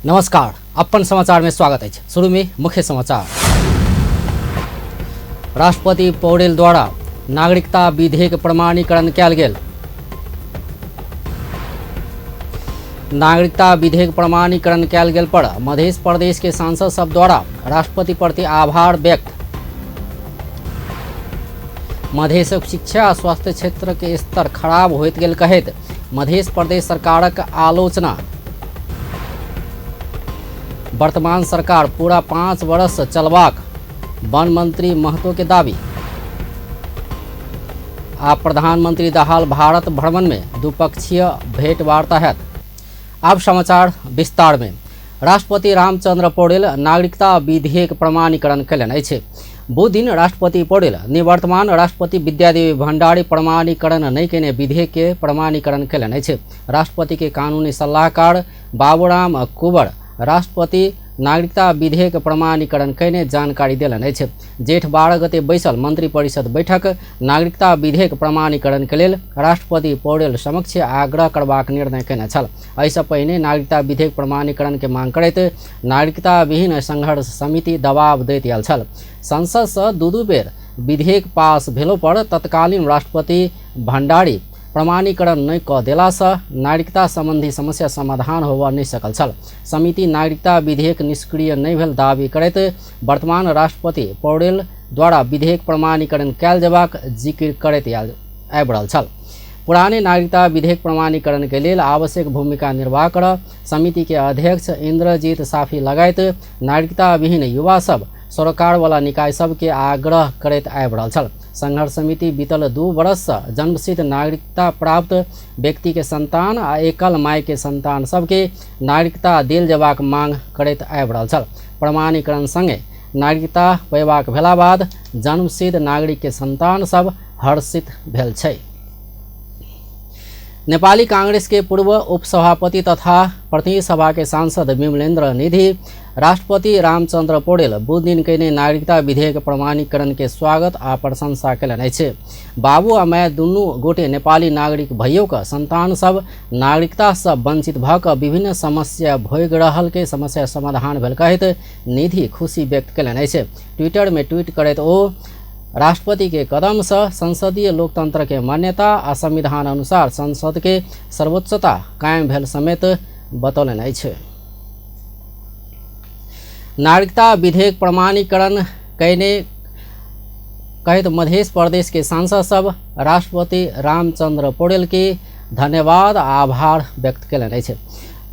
नमस्कार, अपन समाचार में स्वागत है। शुरू में मुख्य समाचार। राष्ट्रपति पौडेल द्वारा नागरिकता विधेयक प्रमाणीकरण कयल गेल। नागरिकता विधेयक प्रमाणीकरण कयल गेल पर मध्य प्रदेश के सांसद सब द्वारा राष्ट्रपति प्रति आभार व्यक्त। मधेशक शिक्षा आ स्वास्थ्य क्षेत्र के स्तर खराब होइत गेल कहैत मध्य प्रदेश सरकारक आलोचना। वर्तमान सरकार पूरा 5 वर्ष चलबाक वन मंत्री महतो के दावी। आ प्रधानमंत्री दाहाल भारत भ्रमण में द्विपक्षीय भेंटवार्ता हैत। अब समाचार विस्तार में। राष्ट्रपति रामचंद्र पौडेल नागरिकता विधेयक प्रमाणीकरण कयलनि अछि। बुध दिन राष्ट्रपति पौडेल निवर्तमान राष्ट्रपति विद्यादेवी भण्डारी प्रमाणीकरण नहि कयने विधेयक के प्रमाणीकरण कयलनि अछि। राष्ट्रपति के कानूनी सलाहकार बाबूराम कुंवर राष्ट्रपति नागरिकता विधेयक प्रमाणीकरण कयने जानकारी देलनि अछि। जेठ 12 गते बैसल मंत्रिपरिषद बैठक नागरिकता विधेयक प्रमाणीकरण के लेल राष्ट्रपति पौडेल समक्ष आग्रह करबाक निर्णय कयने छल। एहिसँ पहिने नागरिकता विधेयक प्रमाणीकरण के मांग करैत नागरिकता विहीन संघर्ष समिति दबाव दैत आयल छल। संसदसँ दू बेर विधेयक पास भेलो पर तत्कालीन राष्ट्रपति भण्डारी प्रमाणीकरण नहि कऽ देलासँ नागरिकता सम्बन्धी समस्या समाधान होबऽ नहि सकल छल। समिति नागरिकता विधेयक निष्क्रिय नहि भेल दावी करैत वर्तमान राष्ट्रपति पौडेल द्वारा विधेयक प्रमाणीकरण कयल जेबाक जिक्र करैत आबि रहल छल। पुराने नागरिकता विधेयक प्रमाणीकरण के लेल आवश्यक भूमिका निर्वाह कर समिति के अध्यक्ष इंद्रजीत साफी लगायत नागरिकता विहीन युवा सब सरोकारवाला निकाय सबके आग्रह करैत आबि रहल छल। संघर्ष समिति बीतल 2 वर्षसँ जन्मसिद्ध नागरिकता प्राप्त व्यक्ति के संतान आ एकल माय के संतान सबके नागरिकता देल जेबाक मांग करैत आबि रहल छल। प्रमाणीकरण संगे नागरिकता पयबाक भेला बाद जन्मसिद्ध नागरिक के संतान सब हर्षित भेल छै। नेपाली कांग्रेस के पूर्व उपसभापति तथा प्रतिनिधि सभा के सांसद विमलेन्द्र निधि राष्ट्रपति रामचंद्र पौडेल बुध दिन कयने नागरिकता विधेयक प्रमाणीकरण के स्वागत आ प्रशंसा कयलनि अछि। बाबू आ माय दुनू गोटे नेपाली नागरिक भइयो कऽ संतान सब नागरिकता सँ वंचित भऽ कऽ विभिन्न समस्या भोगि रहल के समस्या समाधान भेल कहैत निधि खुशी व्यक्त कयलनि अछि। ट्विटर में ट्वीट करैत ओ राष्ट्रपति के कदम सँ संसदीय लोकतंत्र के मान्यता आ संविधान अनुसार संसद के सर्वोच्चता कायम भेल समेत बतौलनि अछि। नागरिकता विधेयक प्रमाणीकरण कयने कहैत मध्य प्रदेश के सांसद सब राष्ट्रपति रामचंद्र पौडेल के धन्यवाद आ आभार व्यक्त कयलनि अछि।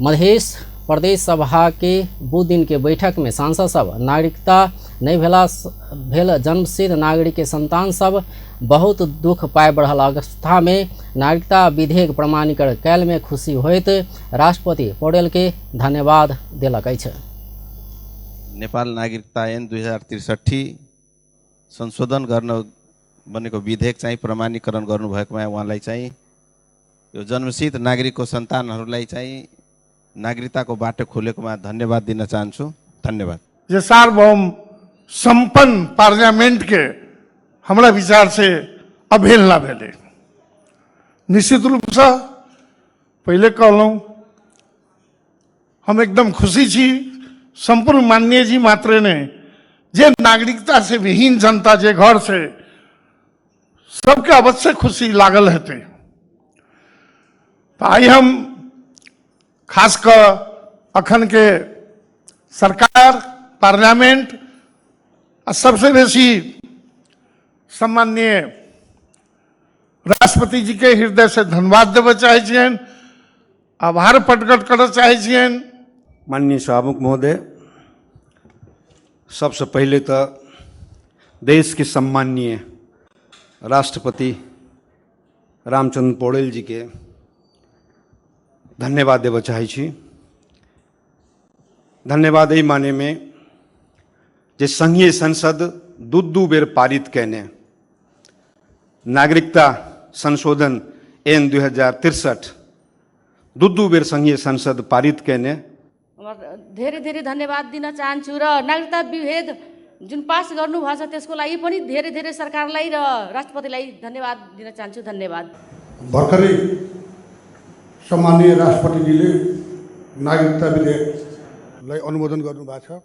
मध्य प्रदेश सभा के बुध दिन के बैठक में सांसद सब नागरिकता नहि भेल जन्मसिद्ध नागरिक के संतान सब बहुत दुख पाबि रहल अवस्था में नागरिकता विधेयक प्रमाणीकरण कयल में खुशी होइत राष्ट्रपति पौडेल के धन्यवाद देलक अछि। नेपाल नागरिकता ऐन 2063 संशोधन गर्न बनेको विधेयक चाहिँ प्रमाणीकरण गर्नुभएकोमा उहाँलाई चाहिँ यो जन्मसिद्ध नागरिकको सन्तानहरूलाई चाहिँ नागरिकताको बाटो खोलेकोमा धन्यवाद दिन चाहन्छु। धन्यवाद। जे सार्वभौम संपन्न पार्लियामेंट के हमरा विचार से अवहेलना भेलै। निश्चित रूपसँ पहिले कहलहुँ हम एकदम खुशी छी, संपूर्ण माननीय जी मात्रे नहीं, जे नागरिकता से विहीन जनता जे घर से सबके अवश्य खुशी लागल हेतै। तो आइ हम खास कऽ अखन के सरकार, पार्लियामेंट आ सबसे बेसी सम्माननीय राष्ट्रपति जी के हृदय से धन्यवाद देबय चाहै छियनि, आभार प्रकट करय चाहै छियनि। माननीय सभामुख महोदय, सबसे पहले तो देश के सम्माननीय राष्ट्रपति रामचंद्र पौडेल जी के धन्यवाद देबय चाहै छी। धन्यवाद एहि माने में जे संघीय संसद दू दू बेर पारित कयने नागरिकता संशोधन ऐन 2063 दू दू बेर संघीय संसद पारित कयने। धेरै धेरै धन्यवाद दिन चाहन्छु र नागरिकता विभेद जुन पास गर्नुभएको छ त्यसको लागि पनि धेरै धेरै सरकारलाई र राष्ट्रपतिलाई धन्यवाद दिन चाहन्छु। धन्यवाद। भर्खरै सम्माननीय राष्ट्रपतिजीले नागरिकता विधेयक लाई अनुमोदन गर्नुभएको छ,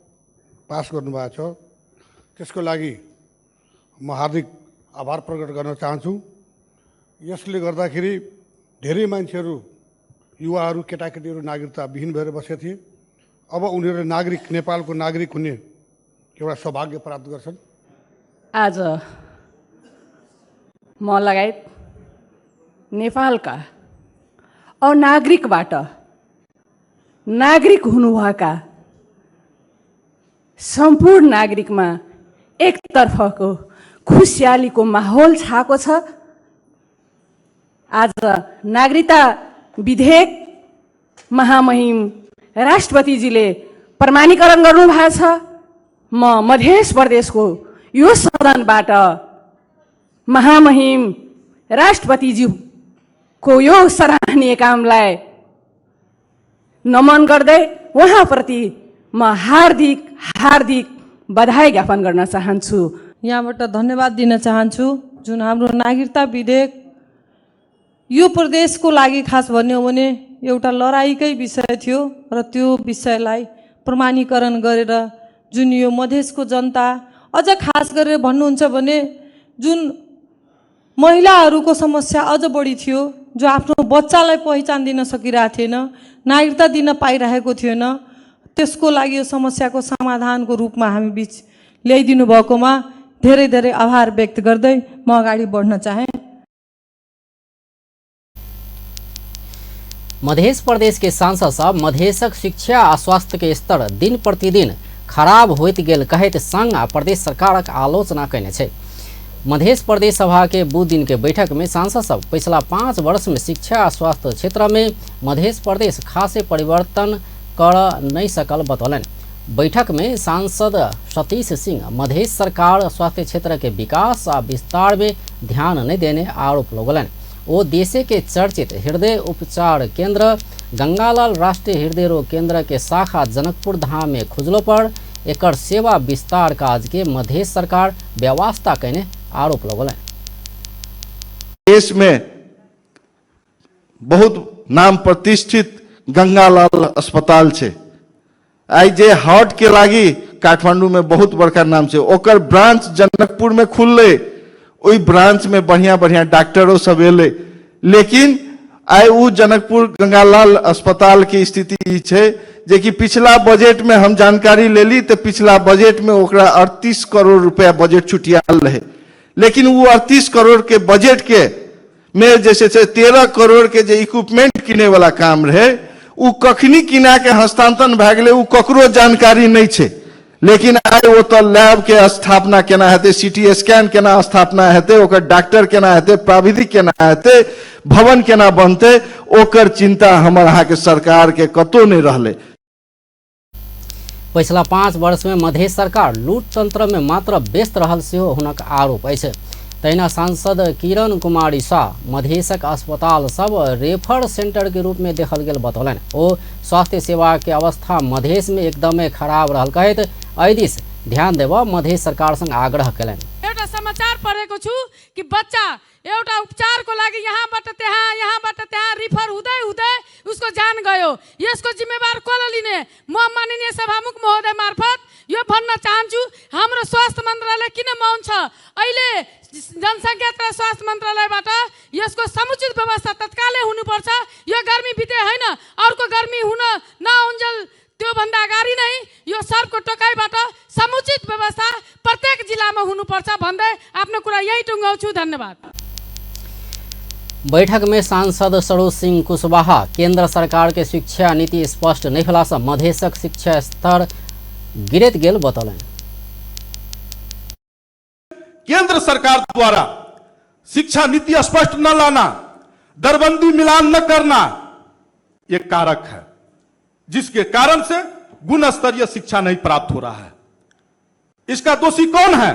पास गर्नुभएको छ। त्यसको लागि म हार्दिक आभार प्रकट गर्न चाहन्छु। यसले गर्दाखेरि धेरै मान्छेहरू, युवाहरू, केटाकेटीहरू नागरिकता विहीन भएर बसेका थिए। अब उनीहरू नागरिक, नेपालको नागरिक हुने एउटा सौभाग्य प्राप्त गर्छन्। आज म लगायत नेपालका अनागरिकबाट नागरिक हुनुभएका सम्पूर्ण नागरिकमा एकतर्फको खुसियालीको माहौल छाएको छ। आज नागरिकता विधेयक महामहिम राष्ट्रपतिजीले प्रमाणीकरण गर्नुभएको छ। म मध्य प्रदेशको यो सदनबाट महामहिम राष्ट्रपतिज्यूको यो सराहनीय कामलाई नमन गर्दै उहाँप्रति म हार्दिक हार्दिक बधाई ज्ञापन गर्न चाहन्छु। यहाँबाट धन्यवाद दिन चाहन्छु। जुन हाम्रो नागरिकता विधेयक यो प्रदेशको लागि खास भन्यो भने एउटा लडाइँकै विषय थियो र त्यो विषयलाई प्रमाणीकरण गरेर जुन यो मधेसको जनता, अझ खास गरेर भन्नुहुन्छ भने जुन महिलाहरूको समस्या अझ बढी थियो, जो आफ्नो बच्चालाई पहिचान दिन सकिरहेको थिएन, नागरिकता दिन पाइरहेको थिएन, त्यसको लागि यो समस्याको समाधानको रूपमा हामी बिच ल्याइदिनु भएकोमा धेरै धेरै आभार व्यक्त गर्दै म अगाडि बढ्न चाहेँ। मध्य प्रदेश के सांसद सब मधेशक शिक्षा आ स्वास्थ्य के स्तर दिन प्रतिदिन खराब होइत गेल कहैत संघ आ प्रदेश सरकारक आलोचना कयने छै। मध्य प्रदेश सभा के बुध दिन के बैठक में सांसद सब पिछला 5 वर्ष में शिक्षा आ स्वास्थ्य क्षेत्र में मध्य प्रदेश खासे परिवर्तन कर नहीं सकल बतौलनि। बैठक में सांसद सतीश सिंह मध्य सरकार स्वास्थ्य क्षेत्र के विकास आ विस्तार में ध्यान नहीं देने आरोप लगौलनि। ओ देशे के चर्चित हृदय उपचार केंद्र गंगालाल राष्ट्रीय हृदय रोग केंद्र के शाखा जनकपुर धाम में खुजलो पर एकर सेवा विस्तार काज के मध्य सरकार व्यवस्था कयने आरोप लगौलनि। देश में बहुत नाम प्रतिष्ठित गंगालाल अस्पताल छै। आइ जे हार्ट के लागि काठमांडू में बहुत बड़का नाम छै, ओकर ब्रांच जनकपुर में खुललै, ओहि ब्रांच में बढ़िया बढ़िया डॉक्टरो सब एलै, लेकिन आइ उ जनकपुर गंगालाल अस्पताल के स्थिति ई छै जे कि पिछला बजट में हम जानकारी लेली तो पिछला बजट में ओकरा 38 करोड़ रुपया बजट छुटियाल रहे, लेकिन वो 38 करोड़ के बजट के में जैसे 13 करोड़ के जे इक्विपमेंट किने वाला काम रहे उ कखनी किना के हस्तांतरण भए गेलै उ ककरो जानकारी नहीं छै। लेकिन आइ ओतऽ लैब के स्थापना केना हेतै, सीटी स्कैन केना स्थापना हेतै, ओकर डॉक्टर केना हेतै, प्राविधिक केना हेतै, भवन केना बनतै, ओकर चिंता हमर अहाँके सरकार के कतौ नहीं रहलै। पिछला 5 वर्ष में मध्य सरकार लूट तंत्र में मात्र व्यस्त रहल सेहो हुनक आरोप अछि। तहिना सांसद किरण कुमारी शाह मधेशक अस्पताल सब रेफर सेंटर के रूप में देखल गेल बतौलनि। ओ स्वास्थ्य सेवा के अवस्था मधेश में एकदमै खराब रहल कहैत एहि दिस ध्यान देबऽ मधेश सरकार संग आग्रह कयलनि। एउटा समाचार पढेको छु कि बच्चा एउटा उपचारको लागि यहाँबाट त्यहाँ रिफर हुँदै हुँदै उसको ज्यान गयो। यसको जिम्मेवार कसले लिने? म माननीय सभामुख महोदय मार्फत यो भन्न चाहन्छु, हाम्रो स्वास्थ्य मन्त्रालय किन मौन छ? अहिले जनसङ्ख्या तथा स्वास्थ्य मन्त्रालयबाट यसको समुचित व्यवस्था तत्कालै हुनुपर्छ। यो गर्मी बिते होइन, अर्को गर्मी हुन नआउन्जेल त्योभन्दा अगाडि नै यो सर्पको टोकाइबाट समुचित व्यवस्था प्रत्येक जिल्लामा हुनुपर्छ भन्दै आफ्नो कुरा यही टुङ्गाउँछु। धन्यवाद। बैठक में सांसद सरोज सिंह कुशवाहा केंद्र सरकार के शिक्षा नीति स्पष्ट नहीं भेला से मधेशक शिक्षा स्तर गिरैत गेल बतौलनि। केंद्र सरकार द्वारा शिक्षा नीति स्पष्ट न लाना, दरबंदी मिलान न करना एक कारक है जिसके कारण से गुणस्तरीय शिक्षा नहीं प्राप्त हो रहा है। इसका दोषी कौन है?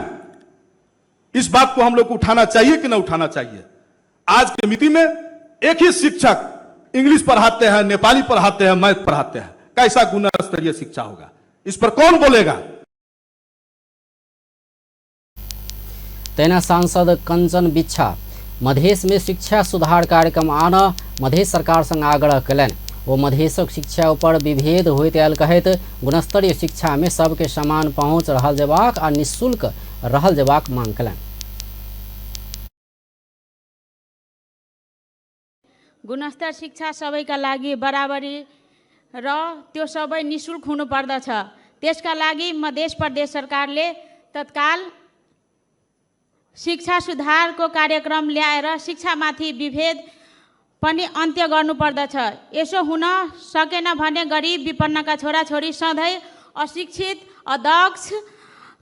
इस बात को हम लोग को उठाना चाहिए कि नहीं उठाना चाहिए? आज के मिति में एक ही शिक्षक इंग्लिश पढ़ाते हैं, नेपाली पढ़ाते हैं, मैथ पढ़ाते हैं, कैसा गुणस्तरीय शिक्षा होगा? इस पर कौन बोलेगा? तहिना सांसद कंचन बिच्छा मधेश में शिक्षा सुधार कार्यक्रम आन मधेश सरकार संग आग्रह कयलनि। ओ मधेशक शिक्षा ऊपर विभेद होइत आयल कहैत गुणस्तरीय शिक्षा में सबके समान पहुँच रहल जेबाक आ निःशुल्क रहल जेबाक मांग कयलनि। गुणस्तर शिक्षा सबैका लागि बराबरी र त्यो सबै निःशुल्क हुनुपर्दछ। त्यसका लागि मध्य प्रदेश सरकारले तत्काल शिक्षा सुधारको कार्यक्रम ल्याएर शिक्षामाथि विभेद पनि अन्त्य गर्नुपर्दछ। यसो हुन सकेन भने गरिब विपन्नका छोराछोरी सधैँ अशिक्षित, अदक्ष,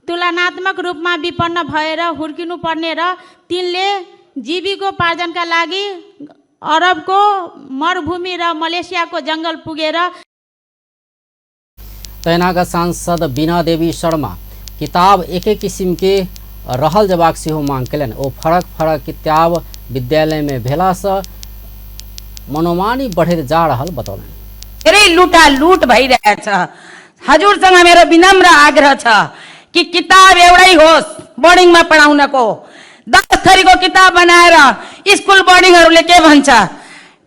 तुलनात्मक रूपमा विपन्न भएर हुर्किनुपर्ने र तिनले जीविकोपार्जनका लागि अरबको मरुभूमि र मलेसियाको जङ्गल पुगेर। तैनाका सांसद बीना देवी शर्मा किताब एके किसिम के रहल जेबाक सेहो मांग कयलनि। ओ फरक फरक किताब विद्यालय में भेलासँ मनोमानी बढ़ैत जा रहल बतौलनि। धेरै लुटालुट भइरहेछ। हजुरसँग मेरो विनम्र आग्रह छ कि किताब एउटै होस् बोर्डिङमा पढाउनको। 10 थरीको किताब बनाएर स्कुल बोर्डिङहरूले के भन्छ,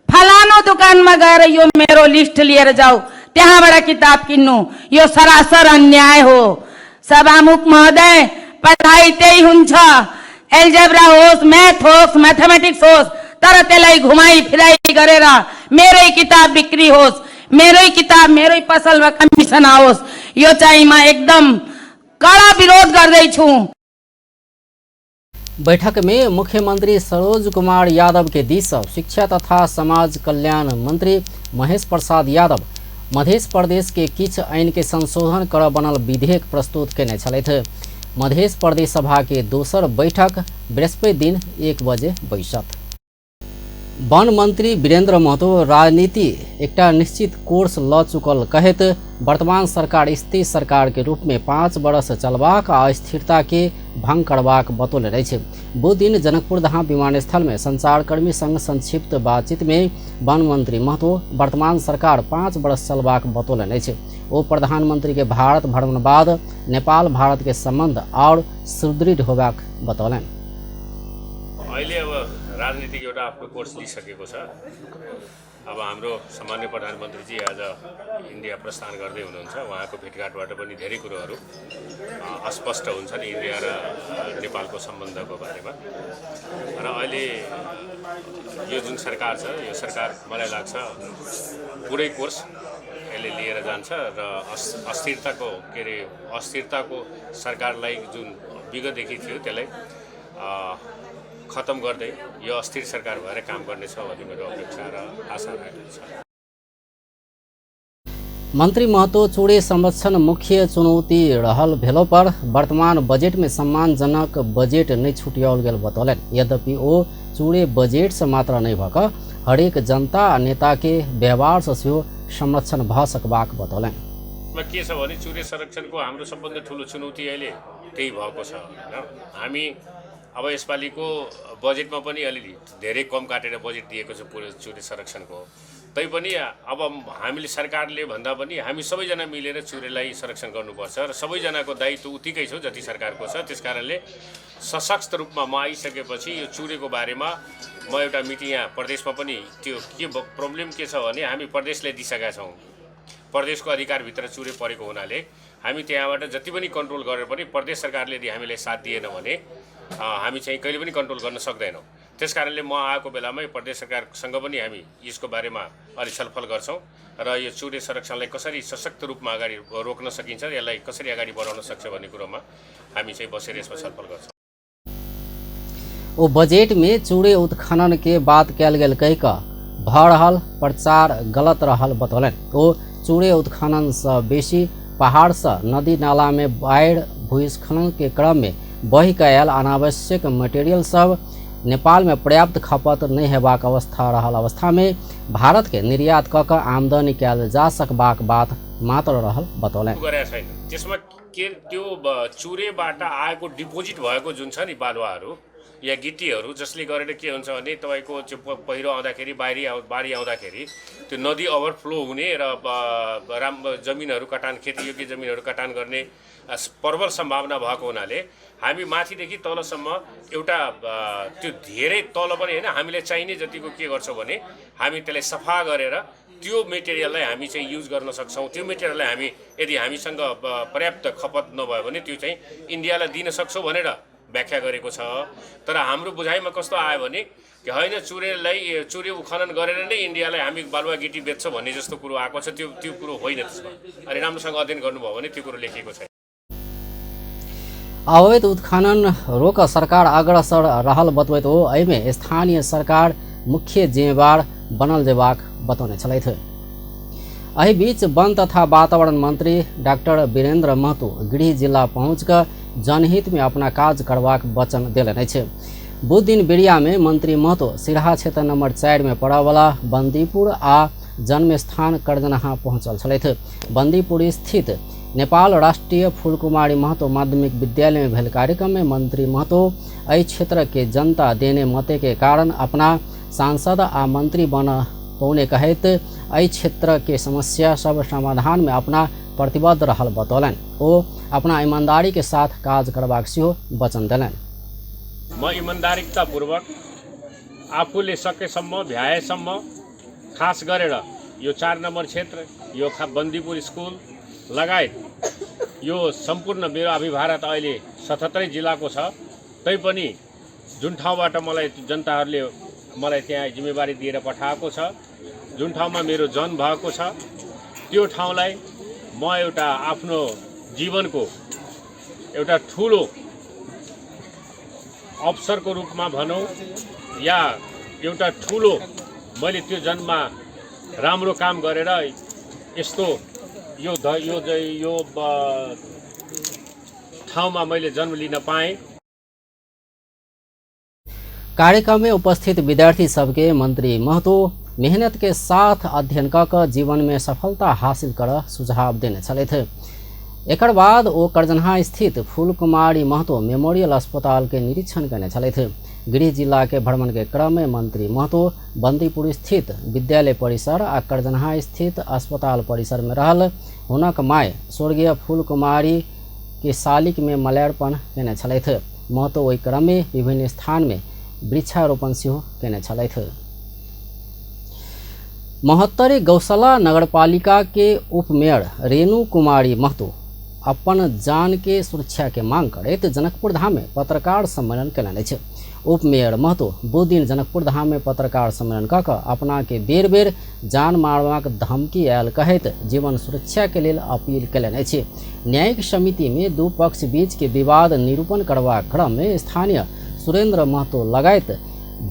फलानो दोकानमा गएर यो मेरो लिस्ट लिएर जाऊ, त्यहाँबाट किताब किन्नु। यो सरासर अन्याय हो। सभामुख महोदय, पढाइ त्यही हुन्छ, एल्जेब्रा होस्, म्याथ होस्, म्याथमेटिक्स होस्, तर त्यसलाई घुमाई फिराई गरेर मेरै किताब बिक्री होस्, मेरै किताब मेरै पसलमा कमिसन आओस्, यो चाहिँ म एकदम कडा विरोध गर्दैछु। बैठक में मुख्यमंत्री सरोज कुमार यादव के दिस शिक्षा तथा समाज कल्याण मंत्री महेश प्रसाद यादव मध्य प्रदेश के किछु ऐन के संशोधन कर बनल विधेयक प्रस्तुत केने छलथि। मध्य प्रदेश सभा के दोसर बैठक बृहस्पति दिन 1 बजे बैसत। वन मंत्री वीरेंद्र महतो राजनीति एकटा निश्चित कोर्स ल चुकल कहैत वर्तमान सरकार स्थिर सरकार के रूप में 5 वर्ष चलबाक आ अस्थिरता के भंग करबाक बतौने अछि। बुध दिन जनकपुर धाम विमानस्थल में संचारकर्मी संग संक्षिप्त बातचीत में वन मंत्री महतो वर्तमान सरकार 5 वर्ष चलबाक बतौलनि अछि। ओ प्रधानमंत्री के भारत भ्रमण बाद नेपाल भारत के संबंध और सुदृढ़ होबाक बतौलनि। अहिले अब राजनीतिक एउटा आफ्नो कोर्स लिइसकेको छ। अब हाम्रो सामान्य प्रधानमन्त्रीजी आज इन्डिया प्रस्थान गर्दै हुनुहुन्छ। उहाँको भेटघाटबाट पनि धेरै कुरोहरू अस्पष्ट हुन्छन् इन्डिया र नेपालको सम्बन्धको बारेमा। र अहिले यो जुन सरकार छ, यो सरकार मलाई लाग्छ पुरै कोर्स यसले लिएर जान्छ र अस्थिरताको के अरे अस्थिरताको सरकारलाई जुन विगतदेखि थियो त्यसलाई खत्तम गर्दै यो अस्थिर सरकार भएर काम गर्नेछ भन्ने मेरो अपेक्षा र आशा रहेको छ। मंत्री महतो चूड़े संरक्षण मुख्य चुनौती रहल भेलो पर वर्तमान बजट में सम्मानजनक बजट नहीं छुट्याओल गेल बतौलनि। यद्यपि ओ चूड़े बजट से मात्र नहीं भक हरेक जनता आ नेता के व्यवहार से सेहो संरक्षण भ सकबाक बतौलनि। के छ भने चूड़े संरक्षणको हाम्रो सबभन्दा ठुलो चुनौती अहिले त्यही भएको छ हैन। हामी अब यसपालिको बजेटमा पनि अलि धेरै कम काटेर बजेट दिएको छ पुरै चुरे संरक्षणको। तैपनि अब हामीले सरकारले भन्दा पनि हामी सबैजना मिलेर चुरेलाई संरक्षण गर्नुपर्छ र सबैजनाको दायित्व उत्तिकै छ जति सरकारको छ। त्यसकारणले सशक्त रूपमा म आइसकेपछि यो चुरेको बारेमा म एउटा मिटिङ यहाँ प्रदेशमा पनि त्यो के प्रब्लम के छ भने हामी प्रदेशलाई दिइसकेका छौँ। प्रदेशको अधिकारभित्र चुरे परेको हुनाले हामी त्यहाँबाट जति पनि कन्ट्रोल गरेर पनि प्रदेश सरकारले यदि हामीलाई साथ दिएन भने हामी चाहिँ कहिले पनि कन्ट्रोल गर्न सक्दैनौँ। त्यसकारणले म आएको बेलामै प्रदेश सरकारसँग पनि हामी यसको बारेमा अलि छलफल गर्छौँ र यो चुरे संरक्षणलाई कसरी सशक्त रूपमा अगाडि रोक्न सकिन्छ, यसलाई कसरी अगाडि बढाउन सक्छ भन्ने कुरोमा हामी चाहिँ बसेर यसमा छलफल गर्छौँ। ओ बजट में चूड़े उत्खनन के बात कयल गेल कहि कऽ भऽ रहल प्रचार गलत रहल बतौलनि। ओ चूड़े उत्खनन सँ बेसी पहाड़ सँ नदी नाला में बाढ़ि भूस्खलन के क्रम में बहि कऽ आयल अनावश्यक मटेरियल सब नेपाल में पर्याप्त खपत नहि हेबाक अवस्था रहल अवस्था में भारत के निर्यात कऽ कऽ आमदनी कयल जा सकबाक बात मात्र रहल बतौलनि। गरेको छैन त्यसमा के त्यो चुरेबाट आएको डिपोजिट भएको जुन छ नि बालुवाहरू या गिट्टीहरू, जसले गरेर के हुन्छ भने तपाईँको त्यो पहिरो आउँदाखेरि बाढी आउँदाखेरि त्यो नदी ओभरफ्लो हुने र राम्रो जमिनहरू कटान, खेतीयोग्य जमिनहरू कटान गर्ने प्रबल सम्भावना भएको हुनाले हामी माथिदेखि तलसम्म एउटा त्यो धेरै तल पनि होइन, हामीलाई चाहिने जतिको के गर्छौँ भने हामी त्यसलाई सफा गरेर त्यो मेटेरियललाई हामी चाहिँ युज गर्न सक्छौँ। त्यो मेटेरियललाई हामी यदि हामीसँग पर्याप्त खपत नभयो भने त्यो चाहिँ इन्डियालाई दिन सक्छौँ भनेर व्याख्या गरेको छ। तर हाम्रो बुझाइमा कस्तो आयो भने कि होइन, चुरेलाई चुरे उत्खनन गरेर नै इन्डियालाई हामी बालुवा गिटी बेच्छौँ भन्ने जस्तो कुरो आएको छ। त्यो त्यो कुरो होइन। त्यसमा अनि राम्रोसँग अध्ययन गर्नुभयो भने त्यो कुरो लेखिएको छैन। अवैध उत्खनन रोक सरकार अग्रसर रहल बतबैत ओ एहिमे स्थानीय सरकार मुख्य जिम्मेवार बनल जेबाक बतौने छलथि। एहि बीच वन तथा वातावरण मंत्री डाक्टर वीरेंद्र महतो गृह जिला पहुँच कऽ जनहित में अपना काज करबाक वचन देलनि अछि। बुध दिन बिरिया में मंत्री महतो सिरहा क्षेत्र नंबर 4 में पड़यवला बंदीपुर आ जन्मस्थान करजनहा पहुँचल छलथि। बंदीपुर स्थित नेपाल राष्ट्रीय फूलकुमारी महतो माध्यमिक विद्यालय में भेल कार्यक्रम में मंत्री महतो एहि क्षेत्र के जनता देने मते के कारण अपना सांसद आ मंत्री बन पौने कहैत एहि क्षेत्र के समस्या सब समाधान में अपना प्रतिबद्ध रहल बतौलनि। ओ अपना ईमानदारी के साथ काज करबाक सेहो वचन देलनि। म इमान्दारितापूर्वक आफूले सकेसम्म भ्याएसम्म खास गरेर यो 4 नम्बर क्षेत्र, यो बन्दीपुर स्कुल लगायत यो सम्पूर्ण मेरो अभिभार त अहिले 77 जिल्लाको छ, तैपनि जुन ठाउँबाट मलाई जनताहरूले मलाई त्यहाँ जिम्मेवारी दिएर पठाएको छ, जुन ठाउँमा मेरो जन्म भएको छ, त्यो ठाउँलाई म एउटा आफ्नो जीवनको एउटा ठुलो अवसरको रूपमा भनौँ या एउटा ठुलो मैले त्यो जन्ममा राम्रो काम गरेर यस्तो यो यो यो ठाउँमा मैले जन्म लिन पाएँ। कार्यक्रम में उपस्थित विद्यार्थी सबके मंत्री महतो मेहनत के साथ अध्ययन कऽ जीवन में सफलता हासिल कर सुझाव देने छलथि। एकर बाद ओ करजनहा स्थित फूलकुमारी महतो मेमोरियल अस्पताल के निरीक्षण करने छलथि। गृह जिला के भ्रमण के क्रम में मंत्री महतो बंदीपुर स्थित विद्यालय परिसर आ करजनहा स्थित अस्पताल परिसर में रहल हुनक my स्वर्गीय फूलकुमारी के शालिक में माल्यार्पण केने छलथि। महतो ओहि क्रम में विभिन्न स्थान में वृक्षारोपण सेहो केने छलथि। महोत्तरी गौशाला नगरपालिका के उपमेयर रेणु कुमारी महतो अपन जान के सुरक्षा के मांग करैत जनकपुर धाम में पत्रकार सम्मेलन केलनि अछि। उपमेयर महतो बुध दिन जनकपुर धाम में पत्रकार सम्मेलन कऽ कऽ अपना के बेर बेर जान मारबाक धमकी आयल कहैत जीवन सुरक्षा के लेल अपील केलनि अछि। न्यायिक समिति में दू पक्ष बीच के विवाद निरूपण करबाक क्रम में स्थानीय सुरेंद्र महतो लगायत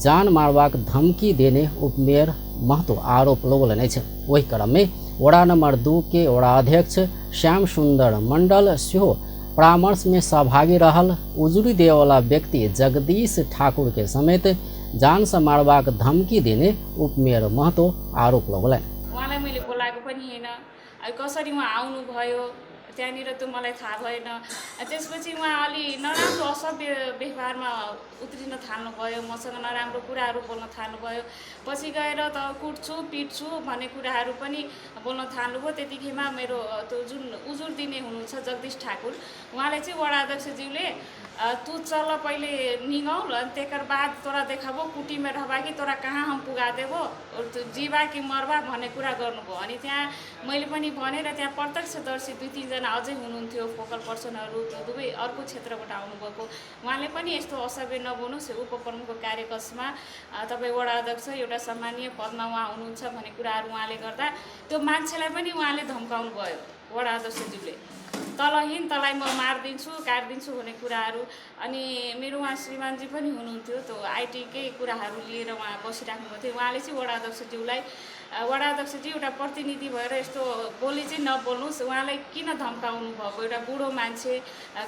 जान मारबाक धमकी देने उपमेयर महतो आरोप लगौलनि अछि। ओहि क्रम में वडा नंबर 2 के वडा अध्यक्ष श्याम सुंदर मंडल सेहो परामर्श में सहभागी रहल उजुरी देवला व्यक्ति जगदीश ठाकुर के समेत जान से मारबाक धमकी देने उपमेयर महतो आरोप लगौलनि। उहाँलाई मैले बोलाएको पनि होइन, कसरी उहाँ आउनुभयो त्यहाँनिर त्यो मलाई थाहा भएन। त्यसपछि उहाँ अलि नराम्रो असभ्य व्यवहारमा उत्रिन थाल्नुभयो, मसँग नराम्रो कुराहरू बोल्न थाल्नुभयो। पछि गएर त कुट्छु पिट्छु भन्ने कुराहरू पनि बोल्न थाल्नुभयो। त्यतिखेमा मेरो त्यो जुन उजुर दिने हुनुहुन्छ जगदीश ठाकुर, उहाँले चाहिँ वडा अध्यक्षज्यूले तू चल पहिले निगौल अनि तेकर बाद तोरा देखाबो कुटीमे रहबा कि तोरा कहाँ हम पुगा देबो, जीवा कि मरबा भन्ने कुरा गर्नुभयो। अनि त्यहाँ मैले पनि भने र त्यहाँ प्रत्यक्षदर्शी 2-3 जना अझै हुनुहुन्थ्यो फोकल पर्सनहरू, त्यो दुवै अर्को क्षेत्रबाट आउनुभएको, उहाँले पनि यस्तो असभ्य नबोल्नुहोस्, उपप्रमुखको कार्यकक्षमा तपाईँ वडा अध्यक्ष एउटा सम्मानीय पदमा उहाँ हुनुहुन्छ भन्ने कुराहरू उहाँले गर्दा त्यो मान्छेलाई पनि उहाँले धम्काउनु भयो वडा अध्यक्षज्यूले, तलहीन तँलाई म मारिदिन्छु काटिदिन्छु भन्ने कुराहरू। अनि मेरो उहाँ श्रीमानजी पनि हुनुहुन्थ्यो, त्यो आइटीकै कुराहरू लिएर उहाँ बसिराख्नुभएको थियो। उहाँले चाहिँ वडा अध्यक्षज्यूलाई, वडा अध्यक्षज्यू एउटा प्रतिनिधि भएर यस्तो बोली चाहिँ नबोल्नुहोस्, उहाँलाई किन धम्काउनु भएको, एउटा बुढो मान्छे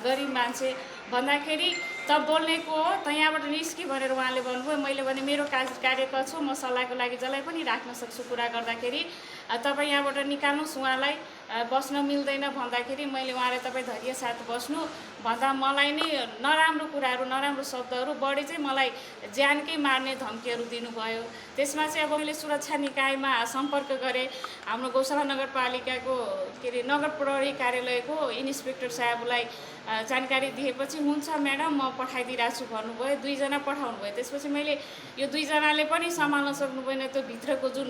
गरिब मान्छे भन्दाखेरि त बोल्नेको हो त यहाँबाट निस्कि भनेर उहाँले भन्नुभयो। मैले भने मेरो कार्यकक्ष हो, म सल्लाहको लागि जसलाई पनि राख्न सक्छु कुरा गर्दाखेरि तपाईँ यहाँबाट निकाल्नुहोस् उहाँलाई, बस्न मिल्दैन भन्दाखेरि मैले उहाँलाई तपाईँ धैर्य साथ बस्नु, भन्दा मलाई नै नराम्रो कुराहरू, नराम्रो शब्दहरू बढी चाहिँ मलाई ज्यानकै मार्ने धम्कीहरू दिनुभयो। त्यसमा चाहिँ अब मैले सुरक्षा निकायमा सम्पर्क गरेँ। हाम्रो गौशाला नगरपालिकाको के अरे नगर प्रहरी कार्यालयको इन्सपेक्टर साहबलाई जानकारी दिएपछि हुन्छ म्याडम म पठाइदिइरहेको छु भन्नुभयो। दुईजना पठाउनु भयो। त्यसपछि मैले यो दुईजनाले पनि सम्हाल्न सक्नु भएन त्यो भित्रको जुन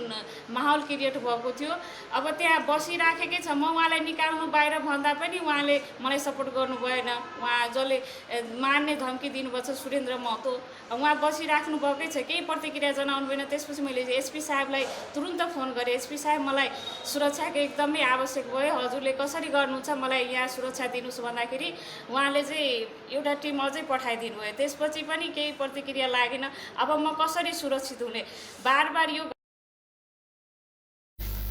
माहौल क्रिएट भएको थियो। अब त्यहाँ बसिराखेकै छ, म उहाँलाई निकाल्नु बाहिर भन्दा पनि उहाँले मलाई सपोर्ट गर्नु भएन। उहाँ जसले मार्ने धम्की दिनुभएको छ सुरेन्द्र महतो, उहाँ बसिराख्नु भएकै छ, केही प्रतिक्रिया जनाउनु भएन। त्यसपछि मैले एसपी साहबलाई तुरुन्त फोन गरेँ। एसपी साहब मलाई सुरक्षाको एकदमै आवश्यक भयो, हजुरले कसरी गर्नुहुन्छ मलाई यहाँ सुरक्षा दिनुहोस् भन्दाखेरि उहाँले चाहिँ एउटा टिम अझै पठाइदिनु भयो। त्यसपछि पनि केही प्रतिक्रिया लागेन। अब म कसरी सुरक्षित हुने, बार बार यो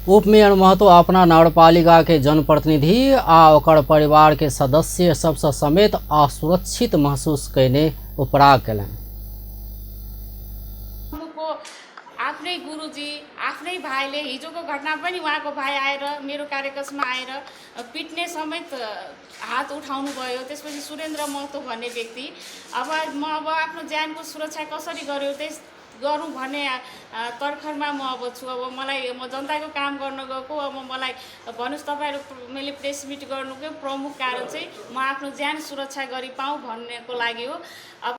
उपमेयर महतो अपना नगरपालिका के जनप्रतिनिधि आ ओकर परिवार के सदस्य सबसँ समेत असुरक्षित महसूस कयने उपराग कयलनि। आफ्नै गुरुजी आफ्नै भाइले हिजोको घटना पनि उहाँको भाइ आएर मेरो कार्यकक्षमा आएर पिट्ने समेत हात उठाउनु भयो। त्यसपछि सुरेन्द्र महतो भन्ने व्यक्ति, अब म अब आफ्नो ज्यानको सुरक्षा कसरी गर्यो त्यस गरौँ भन्ने तर्खरमा म अब छु। अब मलाई म जनताको काम गर्न गएको, अब मलाई भन्नुहोस् तपाईँहरू, मैले प्रेस मिट गर्नुको प्रमुख कारण चाहिँ म आफ्नो ज्यान सुरक्षा गरी पाऊँ भन्नेको लागि हो। अब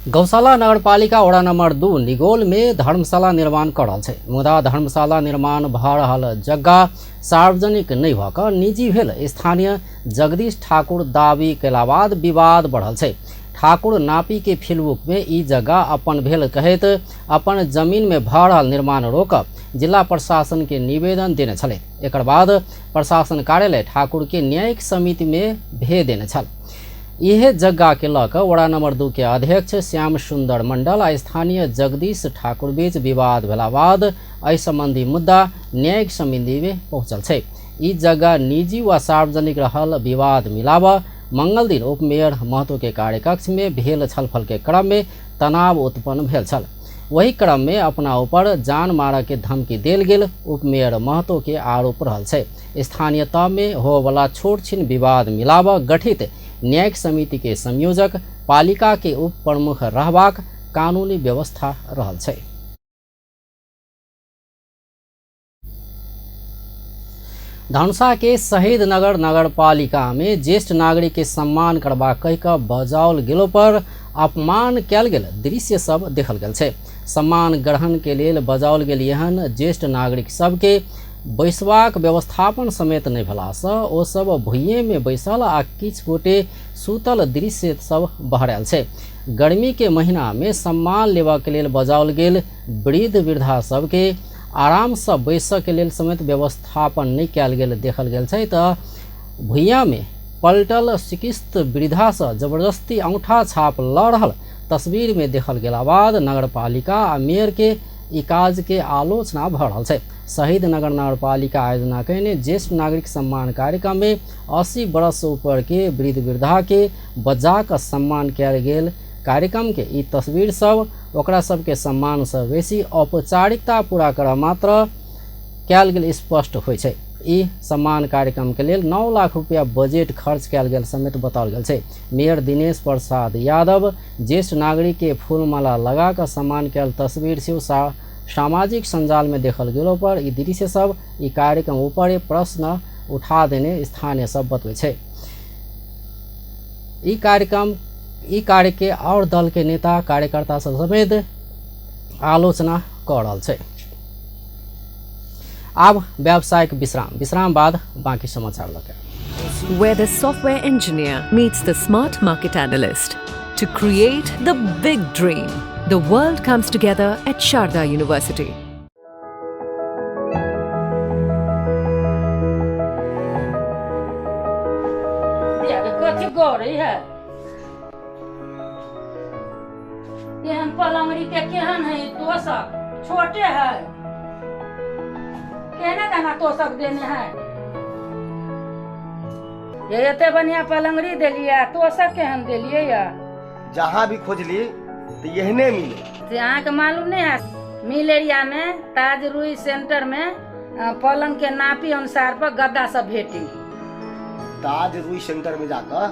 गौशाला नगरपालिका वडा नंबर 2 निगोल में धर्मशाला निर्माण कर रहल छै, मुदा धर्मशाला निर्माण भ रहल जग्गा सार्वजनिक नहि भ क निजी भेल स्थानीय जगदीश ठाकुर दावी कयला बाद विवाद बढ़ल छै। ठाकुर नापी के फेसबुक में ई जगह अपन भेल कहैत अपन जमीन में भ रहल निर्माण रोक जिला प्रशासन के निवेदन देने छलै। एकर बाद प्रशासन कार्यालय ठाकुर के न्यायिक समिति में भेज देने छल। यह जगह के लऽ कऽ वडा नंबर 2 के अध्यक्ष श्याम सुंदर मंडल आ स्थानीय जगदीश ठाकुर बीच विवाद भेला बाद एहि संबंधी मुद्दा न्यायिक समिति में पहुँचल छै। ई जगह निजी व सार्वजनिक रहल विवाद मिलाब मंगल दिन उपमेयर महतो के कार्यकक्ष में भेल छलफल के क्रम में तनाव उत्पन्न भेल छल। वही क्रम में अपना ऊपर जान मारऽ के धमकी देल गेल उपमेयर महतो के आरोप रहल छै। स्थानीय तह में होवला छोट छिन विवाद मिलाब गठित न्यायिक समिति के संयोजक पालिका के उप प्रमुख रहबाक कानूनी व्यवस्था रहल छै। धनुषा के शहीद नगर नगरपालिका में ज्येष्ठ नागरिक के सम्मान करबाक कहि कऽ बजाओल गेलो पर अपमान कयल गेल दृश्य सब देखल गेल छै। सम्मान ग्रहण के लेल बजाओल गेल एहन ज्येष्ठ नागरिक सबके बैसबाक व्यवस्थापन समेत नहि भेलासँ ओ सब भुइये में बैसल आ किछु गोटे सुतल दृश्य सब बहरायल छै। गर्मी के महीना में सम्मान लेबऽ के लेल बजाओल गेल वृद्ध वृद्धा सबके आरामसँ बैसऽ के लेल समेत व्यवस्थापन नहि कयल गेल देखल गेल छै। तऽ भुइया में पलटल सिकिस्त वृद्धासँ जबरदस्ती औंठा छाप लऽ रहल तस्वीर में देखल गेला बाद नगरपालिका आ मेयर के ई काज के आलोचना भऽ रहल छै। शहीद नगर नगरपालिका आयोजना कयने ज्येष्ठ नागरिक सम्मान कार्यक्रम में 80 वर्ष ऊपर के वृद्ध वृद्धा के बजा कऽ सम्मान कयल गेल कार्यक्रम के ई तस्वीर सब ओकरा सबके सम्मान से बेसी औपचारिकता पूरा करऽ मात्र कयल गेल स्पष्ट होइ छै। ई सम्मान कार्यक्रम के लेल 9 लाख रुपया बजट खर्च कयल गेल समेत बताओल गेल छै। मेयर दिनेश प्रसाद यादव ज्येष्ठ नागरिक के फूलमाला लगा कऽ सम्मान कयल तस्वीर सेहो सामाजिक सञ्जाल में देखल गेलो पर ई दृश्य सब ई कार्यक्रम ऊपर प्रश्न उठा देने स्थानीय सब बतबै छै। ई कार्यक्रम ई कार्य के और दल के नेता कार्यकर्ता सब समेत आलोचना कऽ रहल छै। आब व्यावसायिक विश्राम, विश्राम बाद बाकी समाचार लऽ के। Where the software engineer meets the smart market analyst to create the big dream. The world comes together at Sharda University. कथी गौरी है केहन पलंगड़ी के केहन है तोशक छोटे है केहने दाना तोशक देने है ये एते बढ़िया पलंगड़ी देलिए तोशक केहन देलिए या जहाँ भी खोजली तो यहने मिले। से अहाँ के मालूम नहीं है मिल एरिया में ताज रुई सेंटर में पलंग के नापी अनुसार पर गद्दा सब भेटी। ताज रुई सेंटर में जाकर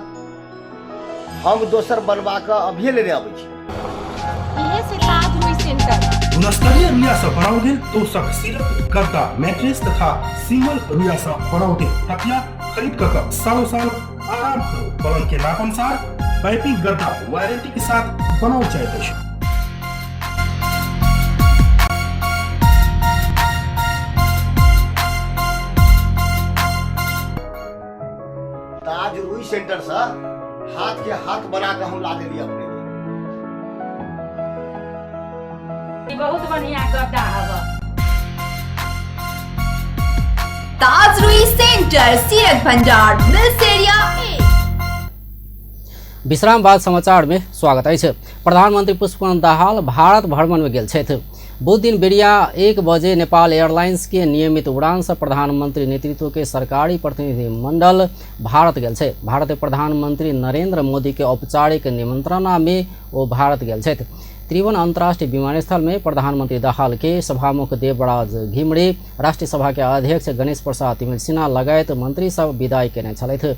हम दोसर बनवा कऽ अभिये लेने अबै छी। इहे से ताज रुई सेंटर। गुणस्तरीय रुइया सँ बनाओल गेल तोशक, सिरक, गद्दा, मैट्रेस तथा सिंगल रुइया सँ बनाओल गेल तकिया खरीद कऽ कऽ सालों साल आराम करू। पलंग के नाप अनुसार पाइपिंग गद्दा वारंटी के साथ बनाओल जाइत अछि। ताज रुई सेंटर से हाथ के हाथ बना के हम ला देली अपने के। बहुत बढ़िया गद्दा हवा। ताज रुई सेंटर, सीरक भंडार, मिल्स एरिया 1। विश्राम बाद समाचार में स्वागत अछि। प्रधानमंत्री पुष्पकमल दाहाल भारत भ्रमण में गेल छथि। बुध दिन बेरिया 1 बजे नेपाल एयरलाइंस के नियमित उड़ान से प्रधानमंत्री नेतृत्व के सरकारी प्रतिनिधि मंडल भारत गेल छै। भारत के प्रधानमंत्री नरेंद्र मोदी के औपचारिक निमंत्रणा में ओ भारत गेल छथि। त्रिभुवन अंतर्राष्ट्रीय विमानस्थल में प्रधानमंत्री दाहाल के सभामुख देवराज घिमरे, राष्ट्रीय सभा के अध्यक्ष गणेश प्रसाद तिमिल सिन्हा लगायत मंत्री सब विदाई केने छलथि।